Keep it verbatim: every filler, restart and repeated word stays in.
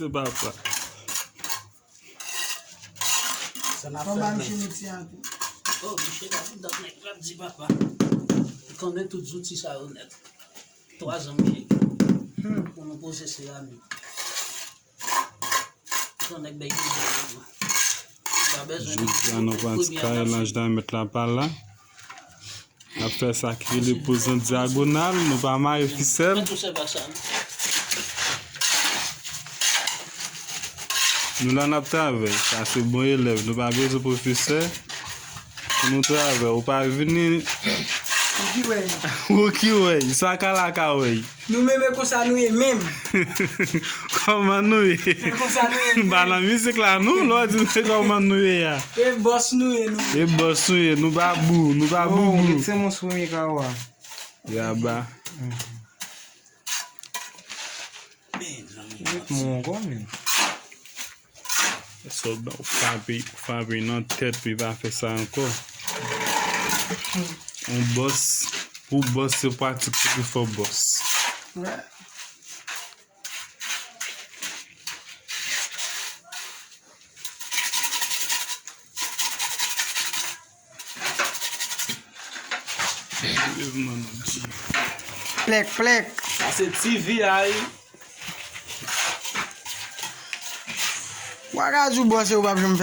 Se papa. Sa n ap fè, men. Anba misye mete a tou. Oh, misye la vin dat nèg la di papa. Li konnen tout zouti sa yo nèt. Twa zan misye. Hmm. Pou nou poze seramik. Yon nèg bèy ki di pa bezwen. Jodi a nou pran ti kay, Lanj Damèt la pa la. N ap fè sa ki rele poze an dyagonal, nou pa mare fisèl. Nou la n ap travay, sa se bon elèv, nou pa bezwen pwofesè. Pou nou travay, ou pa vini. Ou ki wè. Ou ki wè, sa ka la ka wè. Nou menm e konsa nou ye menm. Kòman nou ye? E konsa nou ye menm. M pa nan mizik la non, lè w di nou se kòman nou ye a. E bòs nou ye nou. E bòs nou ye, nou pa bou, nou pa boubou. Ret se moun sou premye kawo a. Yaba. Ret moun ankò menm. Sòlda, ou frape, ou frape nan tèt, li pa fè sa ankò. On bòs, pou bòs se pratik ki pi fò bòs. Plèk, plèk. Sa se T V a, wi. Ou pa ka di w bòs e ou p ap janm fè